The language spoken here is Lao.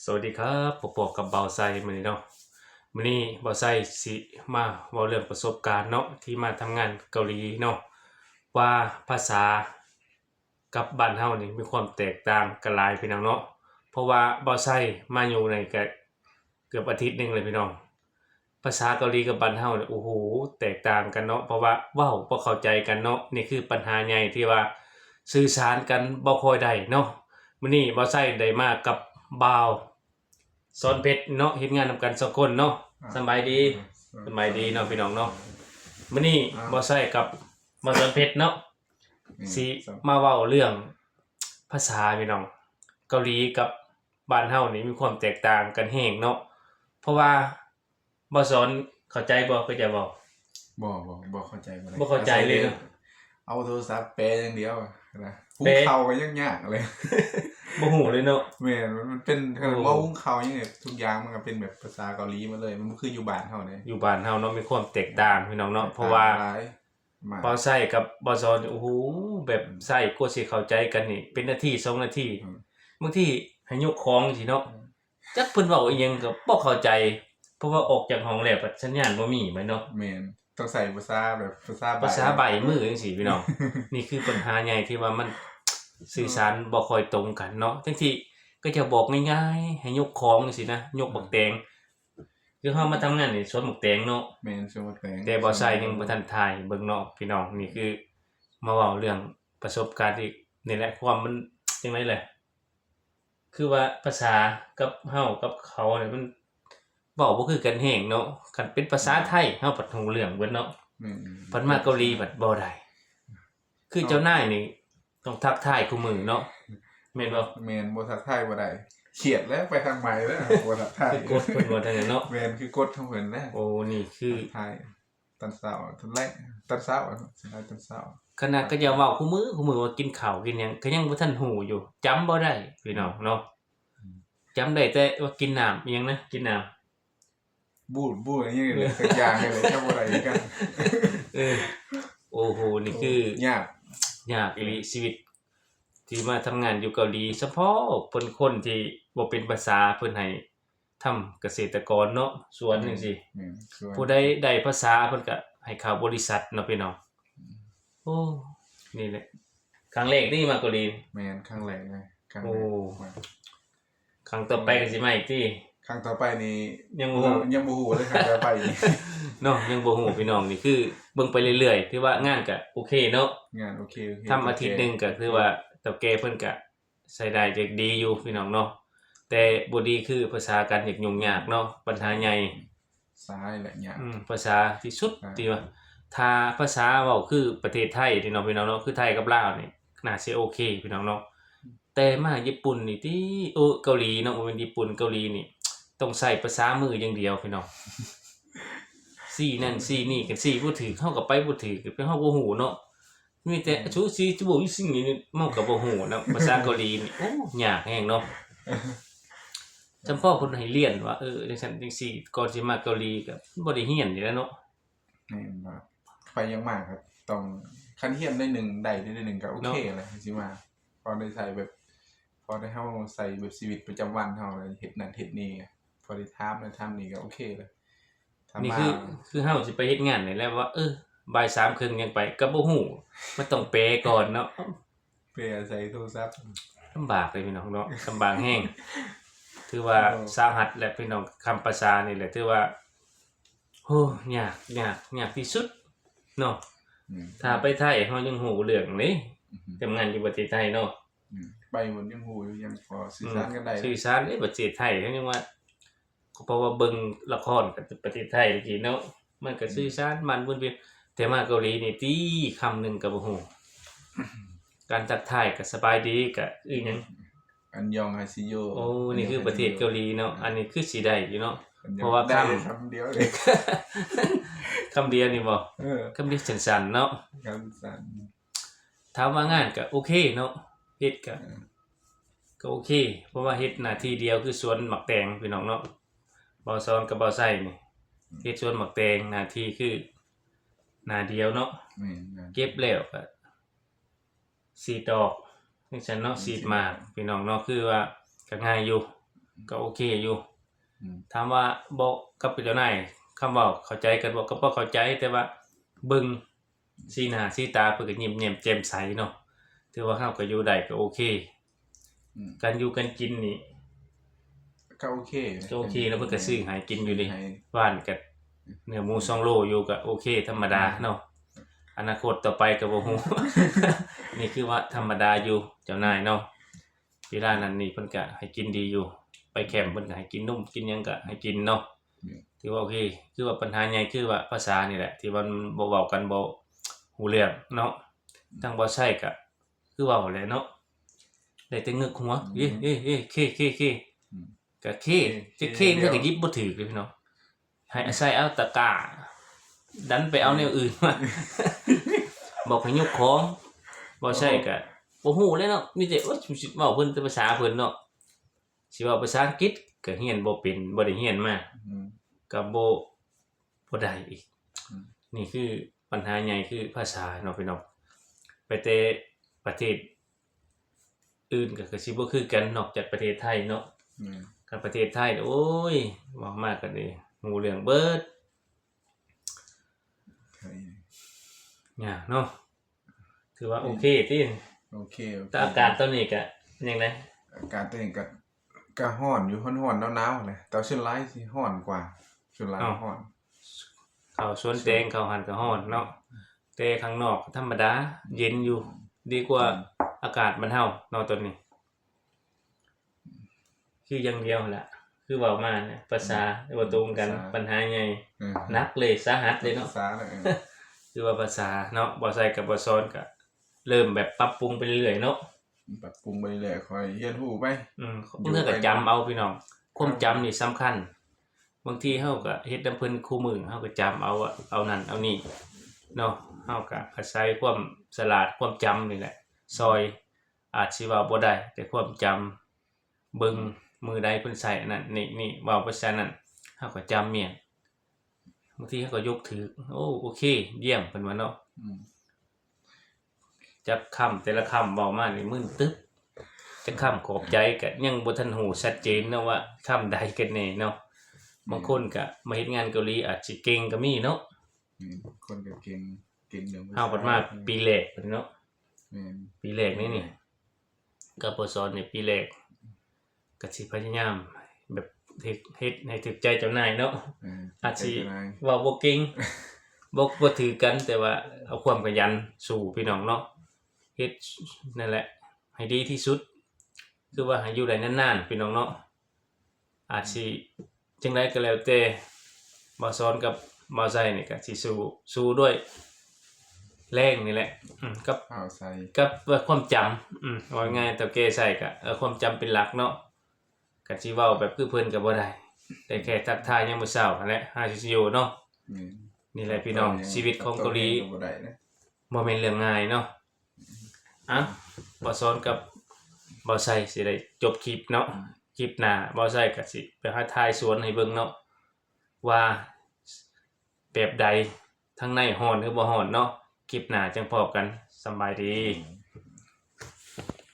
ສະຫວັດດີຄັບ ພົບກັບບ່າວໄຊມື້ນີ້ເນາະ. ມື້ນີ້ບ່າວໄຊຊິມາເວົ້າເລື່ອງປະສົບການເນາະ ທີ່ມາທຳງານເກົາຫຼີເນາະ ວ່າພາສາກັບບ້ານເຮົານີ້ມີຄວາມແຕກຕ່າງກັນຫຼາຍພີ່ນ້ອງເນາະ. ເພາະວ່າບ່າວໄຊມາຢູ່ນີ້ກະເກືອບອາທິດໜຶ່ງແລ້ວພີ່ນ້ອງ. ພາສາເກົາຫຼີກັບບ້ານເຮົານີ້ ໂອ້ໂຫ ແຕກຕ່າງກັນເນາະ ເພາະວ່າເວົ້າບໍ່ເຂົ້າໃຈກັນເນາະ. ນີ້ຄືບັນຫາໃຫຍ່ທີ່ວ່າສື່ສານກັນບໍ່ຄ່ອຍໄດ້ເນາະ. ມື້ນີ້ບ່າວໄຊໄດ້ມາກັບບ່າວສອນເພັດເນາະ ເຮັດງານນຳກັນສອງຄົນເນາະ. ສະບາຍດີ ສະບາຍດີເນາະພີ່ນ້ອງເນາະ. ມື້ນີ້ບ່າວໄຊກັບບ່າວສອນເພັດເນາະ ຊິມາເວົ້າເລື່ອງພາສາພີ່ນ້ອງ. ເກົາຫຼີກັບບ້ານເຮົານີ້ມີຄວາມແຕກຕ່າງກັນແຮງເນາະ ເພາະວ່າ ບ່າວສອນເຂົ້າໃຈບໍ່? ເຂົາເຈົ້າເວົ້າ ບໍ່ ບໍ່ ບໍ່ເຂົ້າໃຈ ບໍ່ໄດ້ ບໍ່ເຂົ້າໃຈເລີຍເນາະ. ອາໄສແຕ່ເອົາໂທລະສັບແປຢ່າງດຽວນະ ຫຸງເຂົ້າກໍຍັງຍາກເລີຍ ບໍ່ຮູ້ເລີຍເນາະ. ແມ່ນ ມັນ ມັນເປັນ ໂອ້ ເວົ້າຫຸງເຂົ້າຫຍັງນີ້ ທຸກຢ່າງມັນກໍເປັນແບບພາສາເກົາຫຼີໝົດເລີຍ ມັນບໍ່ຄືຢູ່ບ້ານເຮົາເດ້. ຢູ່ບ້ານເຮົາເນາະ ມີຄວາມແຕກຕ່າງ ອືມ ພີ່ນ້ອງເນາະ ແຕກຕ່າງ ເພາະວ່າ ຫຼາຍ ມາ ບ່າວໄຊກັບບ່າວສອນ ໂອ້ໂຫ ແບບ ອືມ ໃຊ້ກວ່າຊິເຂົ້າໃຈກັນນີ້ເປັນນາທີສອງນາທີ ອືມ ບາງທີໃຫ້ຍົກຂອງຈັ່ງຊີ້ເນາະ ອືມ ຈັກເພິ່ນເວົ້າອີ່ຫຍັງກໍບໍ່ເຂົ້າໃຈ ເພາະວ່າອອກຈາກຫ້ອງແລ້ວບັດສັນຍານບໍ່ມີແມ່ນເນາະ. ແມ່ນ ຕ້ອງໃຊ້ພາສາແບບພາສາໃບ້ ພາສາໃບ້ມືຈັ່ງຊີ້ພີ່ນ້ອງ. ນີ້ຄືບັນຫາໃຫຍ່ທີ່ວ່າມັນສື່ສານ ອືມ ບໍ່ຄ່ອຍຕົງກັນເນາະ. ຈັ່ງຊີ້ກໍຈະບອກງ່າຍໆ ໃຫ້ຍົກຂອງຈັ່ງຊີ້ນະ ຍົກບັກແຕງ ອືມ ຄືເຮົາມາທຳງານນີ້ສວນໝາກແຕງເນາະ. ແມ່ນ ສວນໝາກແຕງ ແຕ່ບ່າວໄຊຍັງບໍ່ທັນຖ່າຍໃຫ້ເບິ່ງເນາະພີ່ນ້ອງ. ນີ້ຄືມາເວົ້າເລື່ອງປະສົບການທີ່ ນີ້ແຫຼະ ຄວາມມັນຈັ່ງໃດແຫຼະ ຄືວ່າພາສາກັບເຮົາກັບເຂົານີ້ມັນເວົ້າບໍ່ຄືກັນແຮງເນາະ. ຄັນເປັນພາສາໄທ ເຮົາພັດຮູ້ເລື່ອງເບິດເນາະ. ແມ່ນ ພັດມາເກົາຫຼີພັດບໍ່ໄດ້ ຄືເຈົ້ານາຍນີ້ຕ້ອງທັກທາຍຄູ່ມື້ເນາະ ແມ່ນບໍ່? ແມ່ນ ບໍ່ທັກທາຍບໍ່ໄດ້ ຄຽດແລ້ວ ໄປທາງໃໝ່ແລ້ວ ບໍ່ທັກທາຍ ຄືກົດເພິ່ນວ່າຈັ່ງໃດເນາະ. ແມ່ນ ຄືກົດຂອງເພິ່ນແຫຼະ ໂອ້ ນີ້ຄືທັກທາຍ ຕອນເຊົ້າ ຕອນແລງ ຕອນເຊົ້າ ສ່ວນຫຼາຍຕອນເຊົ້າ. ຂະໜາດເຂົາເຈົ້າເວົ້າຄູ່ມື້ ຄູ່ມື້ວ່າກິນເຂົ້າກິນຫຍັງ ກໍຍັງບໍ່ທັນຮູ້ຢູ່ ຈຳບໍ່ໄດ້ພີ່ນ້ອງເນາະ. ອືມ ຈຳໄດ້ແຕ່ວ່າກິນນ້ຳ ອີ່ຫຍັງນະ ກິນນ້ຳ ບູດ ບູດ ອີ່ຫຍັງນີ້ແຫຼະ ເອີ ສັກຢ່າງນີ້ແຫຼະ ຈຳບໍ່ໄດ້ຄືກັນ. ເອີ ໂອ້ໂຫ ນີ້ຄື ໂອ້ ຍາກ ຍາກອີ່ຫຼີ ເອີ ຊີວິດທີ່ມາທຳງານຢູ່ເກົາຫຼີ ສະເພາະເພິ່ນຄົນທີ່ບໍ່ເປັນພາສາ ເພິ່ນໃຫ້ ທຳກະເສດຕະກອນເນາະ ສວນ ແມ່ນ ຈັ່ງຊີ້ ແມ່ນ ສວນ ຜູ້ໃດໄດ້ພາສາເພິ່ນກະໃຫ້ເຂົ້າບໍລິສັດເນາະພີ່ນ້ອງ. ອືມ ໂອ້ ນີ້ແຫຼະ ຄັ້ງແລກນີ້ມາເກົາຫຼີ. ແມ່ນ ຄັ້ງແລກເລີຍ ຄັ້ງແລກ. ໂອ້ ມາ ຄັ້ງຕໍ່ໄປກໍຊິມາອີກຕິ? ຄັ້ງຕໍ່ໄປນີ້ຍັງບໍ່ຮູ້ ຍັງບໍ່ຮູ້ເລີຍ ຄັ້ງຕໍ່ໄປນີ້ເນາະ ຍັງບໍ່ຮູ້ພີ່ນ້ອງ. ນີ້ຄືເບິ່ງໄປເລື້ອຍໆ ຖືວ່າງານກະໂອເຄເນາະ ງານໂອເຄ ໂອເຄ ທຳອາທິດໜຶ່ງກະຖືວ່າເຖົ້າແກ່ເພິ່ນກະ ໃຊ້ໄດ້ ຈະດີຢູ່ພີ່ນ້ອງເນາະ ແຕ່ບໍ່ດີຄືພາສາການ ຍາກຫຍຸ້ງຍາກເນາະ ບັນຫາໃຫຍ່ ສາຍແຫຼະຍາກ ອືມ ພາສາທີ່ສຸດ ອ່າ ທີ່ວ່າ ຖ້າພາສາເວົ້າຄືປະເທດໄທນີ້ເນາະ ພີ່ນ້ອງເນາະ ຄືໄທກັບລາວນີ້ ໜ້າຊິໂອເຄພີ່ນ້ອງເນາະ. ແຕ່ມາຍີ່ປຸ່ນນີ້ຕິ ໂອ້ ເກົາຫຼີເນາະ ບໍ່ແມ່ນຍີ່ປຸ່ນ ເກົາຫຼີນີ້ ຕ້ອງໃຊ້ພາສາມືຢ່າງດຽວພີ່ນ້ອງ ຊີ້ນັ້ນຊີ້ນີ້ ຄັນຊີ້ບໍ່ຖືກ ເຮົາກໍໄປບໍ່ຖືກ ເຮົາບໍ່ຮູ້ເນາະ. ມີແຕ່ ອືມ ຊູຊີ ຈູໂບ ອີຊິງ ນີ້ ເຮົາກໍບໍ່ຮູ້ນຳ ພາສາເກົາຫຼີນີ້ ໂອ້ ຍາກແຮງເນາະ. ຈຳເພາະເພິ່ນໃຫ້ລຽນວ່າ ເອີ ຈັ່ງຊັ້ນຈັ່ງຊີ້ ກ່ອນຊິມາເກົາຫຼີກໍບໍ່ໄດ້ຮຽນນີ້ແຫຼະເນາະ. ແມ່ນ ໄປຢາກມາກໍຕ້ອງ ຄັນຮຽນໜ້ອຍໜຶ່ງ ໄດ້ໜ້ອຍໜຶ່ງກໍໂອເຄແລ້ວ ຊິມາ ພໍໄດ້ໃຊ້ແບບ ພໍໄດ້ເຮົາໃຊ້ແບບຊີວິດປະຈຳວັນເຮົາ ເຮັດນັ້ນເຮັດນີ້ ພໍໄດ້ຖາມນັ້ນຖາມນີ້ກໍໂອເຄແລ້ວ. ນີ້ຄື ຄືເຮົາຊິໄປເຮັດງານນີ້ແຫຼະວ່າ ເອີ ບ່າຍສາມເຄິ່ງຍັງໄປ ກໍບໍ່ຮູ້ ມັນຕ້ອງແປກ່ອນເນາະ ແປໃສ່ໂທລະສັບ ລຳບາກເລີຍພີ່ນ້ອງເນາະ ລຳບາກແຮງ. ຖືວ່າ ໂອ້ ສາຫັດແຫຼະພີ່ນ້ອງ ຄຳພາສານີ້ແຫຼະ ຖືວ່າ ໂອ້ ຍາກ ຍາກ ຍາກທີ່ສຸດເນາະ. ອືມ ຖ້າໄປໄທເຮົາຍັງຮູ້ເລື່ອງເດ້ ອືມ ທຳງານຢູ່ປະເທດໄທເນາະ ອືມ ໄປໝົດຍັງຮູ້ຢູ່ ຍັງພໍສື່ສານກັນໄດ້ ອືມ ສື່ສານເດ້ ປະເທດໄທເຮົາຍັງວ່າ ກໍເພາະວ່າເບິ່ງລະຄອນກັບປະເທດໄທຕະກີ້ເນາະ ມັນກໍ ອືມ ສື່ສານມັນວົນວຽນ ແຕ່ມາເກົາຫຼີນີ້ຕິ ຄຳໜຶ່ງກໍບໍ່ຮູ້ ການທັກທາຍກໍສະບາຍດີ ກໍອີ່ຫຍັງ ອັນຢອງ ຮາຊິໂຍ ໂອ້ ນີ້ຄືປະເທດເກົາຫຼີເນາະ ເອີ ອັນນີ້ຄືຊິໄດ້ຢູ່ເນາະ ເພາະວ່າຄຳ ຄຳດຽວເອງ ຄຳດຽວນີ້ບໍ? ເອີ ຄຳດຽວສັ້ນໆເນາະ ຄຳສັ້ນ. ຖາມວ່າງານກໍໂອເຄເນາະ ເຮັດກໍ ເອີ ກໍໂອເຄ ເພາະວ່າເຮັດໜ້າທີ່ດຽວຄືສວນໝາກແຕງພີ່ນ້ອງເນາະ ບ່າວສອນກັບບ່າວໄຊນີ້ ອືມ ເຮັດສວນໝາກແຕງ ໜ້າທີ່ຄືໜ້າດຽວເນາະ ແມ່ນໆ ເກັບແລ້ວກໍສີດດອກຈັ່ງຊັ້ນເນາະ ແມ່ນ ສີດໝາກ ແມ່ນ ພີ່ນ້ອງເນາະ ຄືວ່າກໍງ່າຍຢູ່ ກໍໂອເຄຢູ່. ອືມ ຖາມວ່າບໍ່ກັບເຈົ້ານາຍ ຄຳເວົ້າເຂົ້າໃຈກັນບໍ່? ກໍບໍ່ເຂົ້າໃຈ, ແຕ່ວ່າເບິ່ງ ອືມ ສີໜ້າສີຕາເພິ່ນກໍຍິ້ມແຍ້ມແຈ່ມໃສເນາະ, ຖືວ່າເຮົາກໍຢູ່ໄດ້ກໍໂອເຄ. ອືມ ການຢູ່ການກິນນີ້ ກໍໂອເຄ ກໍໂອເຄເນາະ, ເພິ່ນກໍຊື້ໃຫ້ກິນຢູ່ເດ້. ວານກໍເນື້ອໝູສອງໂລຢູ່ ກໍໂອເຄ ທຳມະດາເນາະ. ອືມ ອະນາຄົດຕໍ່ໄປກໍບໍ່ຮູ້. ນີ້ຄືວ່າທຳມະດາຢູ່ເຈົ້ານາຍເນາະ. ເວລານັ້ນນີ້ເພິ່ນກະໃຫ້ກິນດີຢູ່, ໄປແຄມເພິ່ນກະໃຫ້ກິນນົມກິນຫຍັງກະໃຫ້ກິນເນາະ. ອືມ ຖືວ່າໂອເຄ. ຄືວ່າບັນຫາໃຫຍ່ຄືວ່າພາສານີ້ແຫຼະ ທີ່ວ່າມັນບໍ່ເວົ້າກັນ ບໍ່ຮູ້ເລື່ອງເນາະ. ອືມ ທາງບໍ່ໃຊ້ກະຄືເວົ້າແຫຼະເນາະ, ໄດ້ແຕ່ເງີກຫົວ. ອືມ ເອີ ເອີ ເອີ ເຄ ເຄ ເຄ. ອືມ ກະເຄ ເຄ ເຄ ເຄ ເທື່ອກະຫຍິບບໍ່ຖືກເດ້ພີ່ນ້ອງ. ໃຫ້ອາໄສເອົາຕະກ້າ ດັນໄປເອົາແນວອື່ນມາ ອືມ ບອກໃຫ້ຍົກຂອງ. ບໍ່ໃຊ້ກະບໍ່ຮູ້ແຫຼະເນາະ, ມີແຕ່ ໂອ້ຍ ຊິເວົ້າເພິ່ນແຕ່ພາສາເພິ່ນເນາະ, ຊິເວົ້າພາສາອັງກິດກະຮຽນບໍ່ເປັນ ບໍ່ໄດ້ຮຽນມາ. ອືມ ກະບໍ່ ບໍ່ໄດ້ອີກ. ອືມ ນີ້ຄືບັນຫາໃຫຍ່ຄືພາສາເນາະພີ່ນ້ອງ. ໄປແຕ່ປະເທດ ອື່ນກໍ ກໍຊິບໍ່ຄືກັນນອກຈາກປະເທດໄທເນາະ. ແມ່ນ ຄັນປະເທດໄທ ໂອ້ຍ ເວົ້າມາກໍໄດ້ຮູ້ເລື່ອງເບິດ. ໄທ ຍາກເນາະ. ຖືວ່າໂອເຄຕິ? ໂອເຄ ໂອເຄ. ແຕ່ອາກາດຕອນນີ້ກໍຍັງໄດ້ ອາກາດຕອນນີ້ກໍ ກໍຮ້ອນຢູ່ ຮ້ອນໆ ໜາວໆ ແຫຼະ, ແຕ່ວ່າສ່ວນຫຼາຍຊິຮ້ອນກວ່າ ສ່ວນຫຼາຍ ເອົ້າ ກໍຮ້ອນ. ເຂົ້າສວນແຕງ ເຂົ້າຫັ້ນກໍຮ້ອນເນາະ, ແຕ່ຂ້າງນອກທຳມະດາ ເຢັນຢູ່ ດີກວ່າ ອືມ ອາກາດບ້ານເຮົາເນາະຕອນນີ້. ຄືຢ່າງດຽວຫັ້ນລະ ຄືເວົ້າມານະ ພາສາ ອືມ ບໍ່ຕົງກັນ ພາສາ ບັນຫາໃຫຍ່ ເອີ ໜັກເລີຍ ສາຫັດເລີຍເນາະ ພາສາ ເອີ ຄືວ່າພາສາເນາະ ບໍ່ໃຊ້ກັບບໍ່ສອນ ກະເລີ່ມແບບປັບປຸງໄປເລື້ອຍໆ ເນາະ ປັບປຸງໄປເລື້ອຍ ຄ່ອຍຮຽນຮູ້ໄປ ອືມ ບາງເທື່ອກໍຈຳເອົາ ພີ່ນ້ອງ ຄວາມຈຳນີ້ສຳຄັນ. ບາງທີເຮົາກໍເຮັດນຳເພິ່ນຄູ່ມື້ ເຮົາກໍຈຳເອົາ ເອົານັ້ນເອົານີ້ເນາະ, ເຮົາກໍອາໄສຄວາມສະຫຼາດ ຄວາມຈຳນີ້ແຫຼະ ອືມ ຊ່ອຍ. ອາດຊິເວົ້າບໍ່ໄດ້ ແຕ່ຄວາມຈຳ ເບິ່ງ ອືມ ມື້ໃດເພິ່ນໃຊ້ອັນນັ້ນ ນີ້ ນີ້ ເວົ້າໄປໃສ່ນັ້ນ ເຮົາກໍຈຳແມ່ນ. ບາງທີເຮົາກໍຍົກຖືກ ໂອ້ ໂອເຄ ຢ້ຽມ ເພິ່ນວ່າເນາະ ອືມ ຈັກຄຳ ແຕ່ລະຄຳເວົ້າມານີ້ມຶນຕຶບ. ຈັກຄຳຂອບໃຈກໍຍັງບໍ່ທັນຮູ້ຊັດເຈນເນາະວ່າຄຳໃດກັນແນ່ເນາະ. ແມ່ນ ບາງຄົນກໍມາເຮັດງານເກົາຫຼີອາດຊິເກັ່ງກໍມີເນາະ. ແມ່ນ ຄົນກໍເກັ່ງ ເກັ່ງເລື່ອງພາສາ ເຮົາບັດມາປີແລກເນາະ ແມ່ນ ປີແລກນີ້ນີ້ ແມ່ນ ກັບບໍ່ສອນນີ້ປີແລກ ກໍຊິພະຍາຍາມແບບເຮັດ ເຮັດໃຫ້ຖືກໃຈເຈົ້ານາຍເນາະ. ເອີ ອາດຊິເວົ້າບໍ່ເກັ່ງ ບໍ່ ບໍ່ຖືກກັນ ແຕ່ວ່າເອົາຄວາມຂະຫຍັນສູ້ພີ່ນ້ອງເນາະ ເຮັດນັ້ນແຫຼະໃຫ້ດີທີ່ສຸດ ຄືວ່າໃຫ້ຢູ່ໄດ້ນານໆ ພີ່ນ້ອງເນາະ. ອາດຊິຈັ່ງໃດກໍແລ້ວແຕ່ ບ່າວສອນກັບບ່າວໄຊນີ້ກໍຊິສູ້ ສູ້ດ້ວຍແຮງນີ້ແຫຼະ ອືມ ກັບ ກັບຄວາມຈຳ ອືມ ເວົ້າງ່າຍໆ ເຖົ້າແກ່ໄຊກໍ ເອີ ຄວາມຈຳເປັນຫຼັກເນາະ. ກໍຊິເວົ້າແບບຄືເພິ່ນກໍບໍ່ໄດ້ ໄດ້ແຄ່ທັກທາຍຍາມມື້ເຊົ້າຫັ້ນແຫຼະ ຫາຊິຢູ່ເນາະ. ແມ່ນ ນີ້ແຫຼະພີ່ນ້ອງ ຊີວິດຂອງເກົາຫຼີ ບໍ່ແມ່ນເລື່ອງງ່າຍເນາະ. ອ່ະ ບ່າວສອນກັບບ່າວໄຊຊິໄດ້ຈົບຄລິບເນາະ. ອືມ ຄລິບໜ້າບ່າວໄຊກໍຊິໄປຫາຖ່າຍສວນໃຫ້ເບິ່ງເນາະ ວ່າແບບໃດ ທາງໃນຮ້ອນຫຼືບໍ່ຮ້ອນເນາະ. ຄລິບໜ້າຈັ່ງພໍ້ກັນ ສຳບາຍດີ.